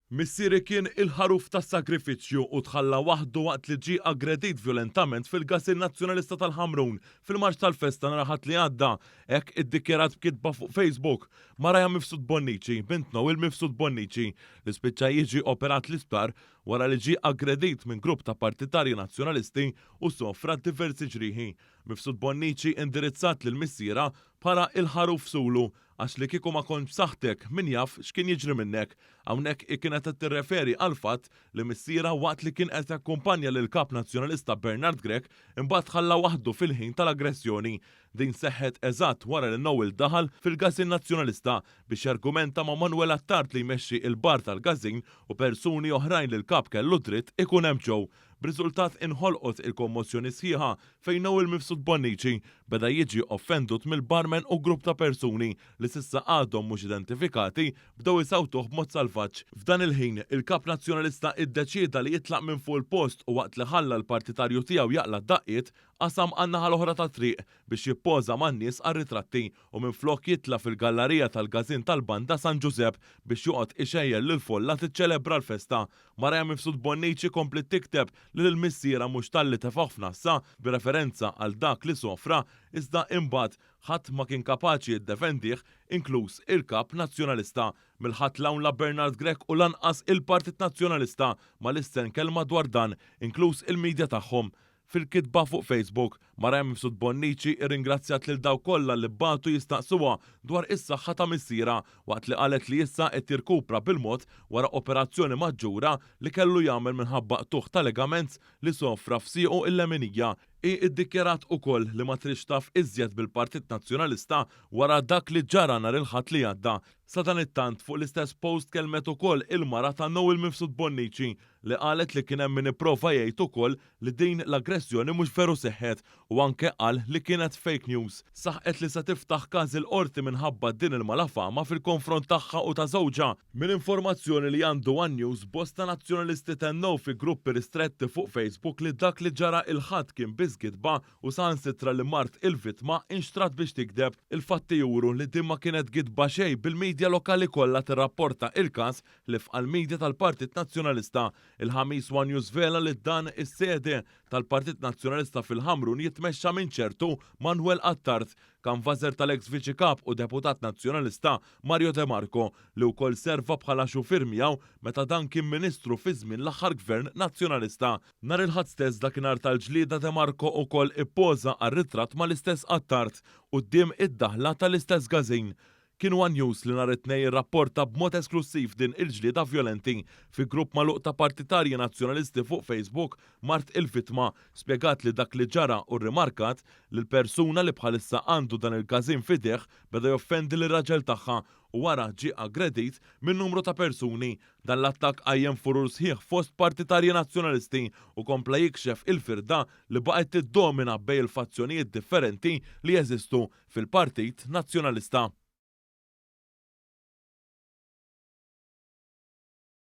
Missieri kien il-ħaruf tas-sagrifiċċju u tħalla waħdu waqt li ġie aggredit vjolentament fil-Każin Nazzjonalista tal-Ħamrun fil-marċ tal-festa nhar Ħadd li għadda. Hekk iddikjarat b'kitba fuq Facebook Mariah Mifsud Bonnici, bint Noel Mifsud Bonnici, li spiċċa jiġi operat l-isptar wara li ġie aggredit minn grupp ta' partitarji Nazzjonalisti u sofra diversi ġrieħi. Mifsud Bonnici indirizzat lil missierha bħala il-ħaruf sulu għax li kieku ma kontx b'saħħtek min jaf x'kien jiġri minnek. Hawnhekk hi kienet qed tirreferi għall-fatt li missierha waqt li kien qed jakkumpanja lill-Kap Nazzjonalista Bernard Grech imbagħad tħalla waħdu fil-ħin tal-aggressjoni. Din seħħet eżatt wara li Noel daħal fil-Każin Nazzjonalista biex jargumenta ma' Manuel Attard li jmexxi il-bar tal-każin u persuni oħrajn li l-Kap kellu dritt ikun hemm ġew. B'riżultat inħolqot il-kommozzjoni sħiħa fejn Noel Mifsud Bonnici beda jiġi offendut mill-barman u grupp ta' persuni li s'issa għadhom mhux identifikati bdew isawtuh b'mod salvaġġ. F'dan il-ħin, il-Kap Nazzjonalista iddeċieda li jitlaq minn fuq il-post u waqt li ħalla l-partitarju tiegħu jaqla' d-daqqiet, qasam għan-naħa l-oħra tat-triq biex jippoża man-nies għar-ritratti u minflok jitla' fil-gallarija tal-Każin tal-Banda San Ġużepp biex joqgħod ixejjer lill-folla tiċċelebra l-festa. Mariah Mifsud Bonnici kompliet tikteb li lil missierha mhux talli tefgħuh f'nassa b'referenza għal dak li sofra iżda imbagħad ħadd ma kien kapaċi jiddefendih inkluż il-Kap Nazzjonalista. Mill-Ħadd 'l hawn la Bernard Grech u lanqas il-Partit Nazzjonalista ma lissen kelma dwar dan inkluż il-media tagħhom. Fil-kitba fuq Facebook, Mariah Mifsud Bonnici rringrazzjat lil dawk kollha li bagħtu jistaqsuha dwar is-saħħa ta' missierha waqt li qalet li issa qed jirkupra bil-mod wara operazzjoni maġġura li kellu jagħmel minħabba qtugħ ta' ligaments li sofra f'siequ il-leminija. Hi ddikjarat ukoll li ma tridx taf iżjed bil-Partit Nazzjonalista wara dak li ġara nhar il-Ħadd li għadda. Sadanittant, fuq l-istess post tkellmet ukoll il-mara ta' Noel Mifsud Bonnici li qalet li kien hemm min ipprova jgħid ukoll li din l-aggressjoni mhux veru seħħet u anke qal li kienet fake news. Saħqet li se tiftaħ każ il-Qorti minħabba din il-malafama fil-konfront tagħha u ta' żewġha. Minn informazzjoni li għandu one News, bosta Nazzjonalisti tennew fi gruppi ristretti fuq Facebook li dak li ġara il-Ħadd kien biss gidba u saħansitra li mart il-vittma inxtrat biex tigdeb. Il-fatti juru li din ma kienet gidba xejn bil-media lokali kollha tirrapporta il-każ ħlief għall-media tal-Partit Nazzjonalista. Il-Ħamis one News żvela li dan is-sede tal-Partit Nazzjonalista fil-Ħamrun jitmexxa minn ċertu Manuel Attard, kanvażer tal-eks Viċi Kap u Deputat Nazzjonalista Mario De Marco, li wkoll serva bħala xufier miegħu meta dan kien Ministru fi żmien l-aħħar Gvern Nazzjonalista. Nhar il-Ħadd stess dakinhar tal-ġlieda De Marco ukoll ippoża għal ritratt mal-istess Attard quddiem id-daħla tal-istess każin. Kien one News li nhar it-Tnejn irrapporta b'mod esklussiv din il-ġlieda vjolenti. Fi grupp magħluq ta' partitarji Nazzjonalisti fuq Facebook, mart il-vittma spjegat li dak li ġara u rrimarkat li l-persuna li bħalissa għandu dan il-każin f'idejh beda joffendi lir-raġel tagħha u wara ġie aggredit minn numru ta' persuni. Dan l-attakk qajjem furur sħiħ fost partitarji Nazzjonalisti u kompla jikxef il-firda li baqgħet tiddomina bejn il-fazzjonijiet differenti li jeżistu fil-Partit Nazzjonalista.